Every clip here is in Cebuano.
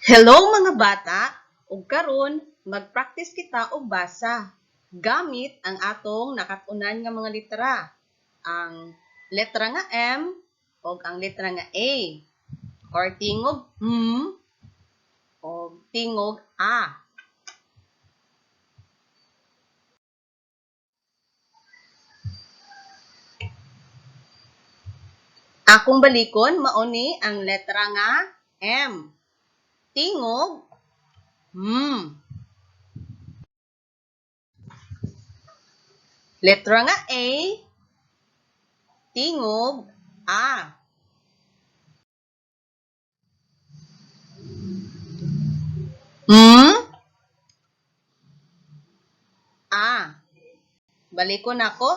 Hello mga bata! Ug karon mag-practice kita og basa gamit ang atong nakat-unan nga mga litra. Ang letra nga M ug ang letra nga A or tingog M o tingog A. Akong balikon mao ni ang letra nga M. Tingog M. Letra nga A, tingog A. M, A. Balikon nako.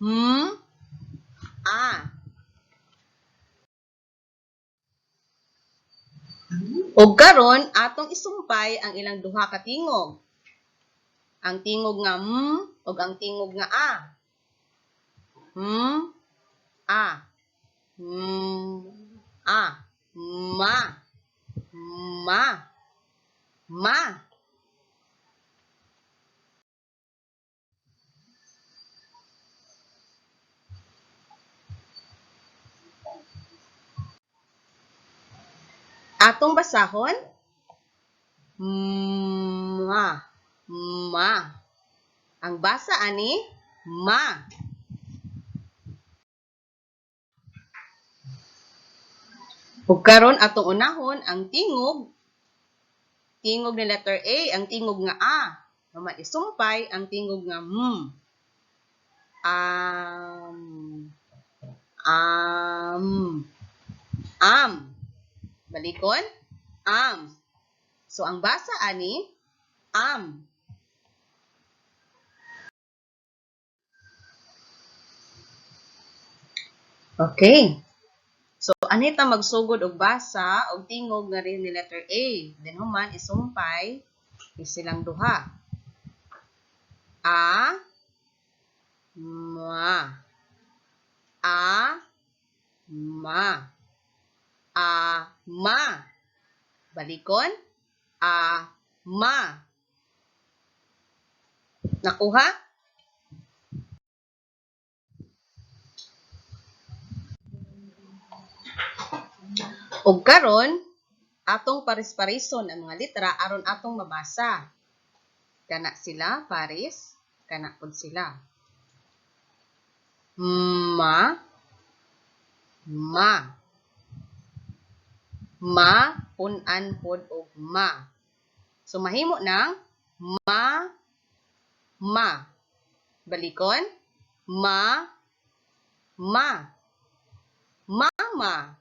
M, A. Ug karon atong isumpay ang ilang duha ka tingog. Ang tingog nga M ug ang tingog nga A. M, A. M, A. Ma. Ma. Ma. Atong basahon, ma, ma. Ang basa ani, ma. Ug karon atong unahon ang tingog, tingog ni letter A, ang tingog nga A. Human isumpay ang tingog nga M. Am, am, am. Balikon, am. So, ang basa ani, am. Okay. So, anita magsugod og basa og tingog nga rin ni letter A. Then human isumpay ni silang duha. A, ma. A, ma. A, ma. Balikon, a, ma. Nakuha? Ug karon atong paris-parison ang mga litra aron atong mabasa. Kana sila paris, kana pud sila. Ma, ma. Ma, pun-an pod og ma. So mahimo nang ma, ma. Balikon, ma, ma. Mama.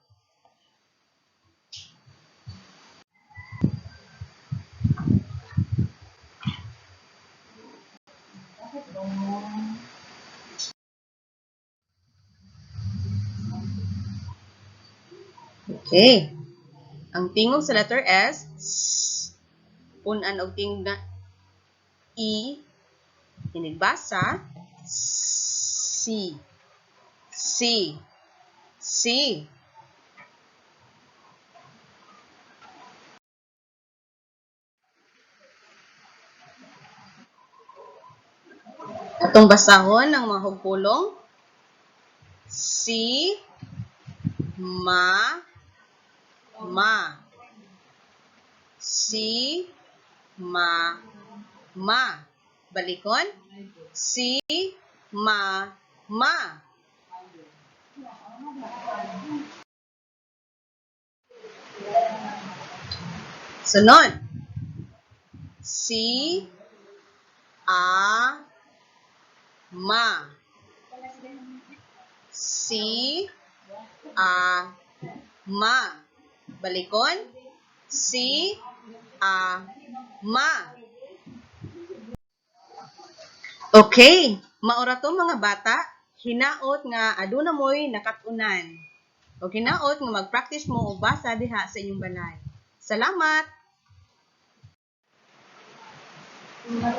Okay. Ang tingog sa letter S, S, pun-an og tingog nga E, inigbasa, C, C, C. Atong basahon ang mga hugpulong. C, ma, ma. Si, ma, ma. Balikon. Si, ma, ma. Sunod. Si, a, ma. Si, a, ma. Balikon. Si, a, ma. Okay, maura to mga bata, hinaot nga aduna mo'y nakat-unan. O hinaot nga mag-practice mo og basa diha sa inyong balay. Salamat! Mga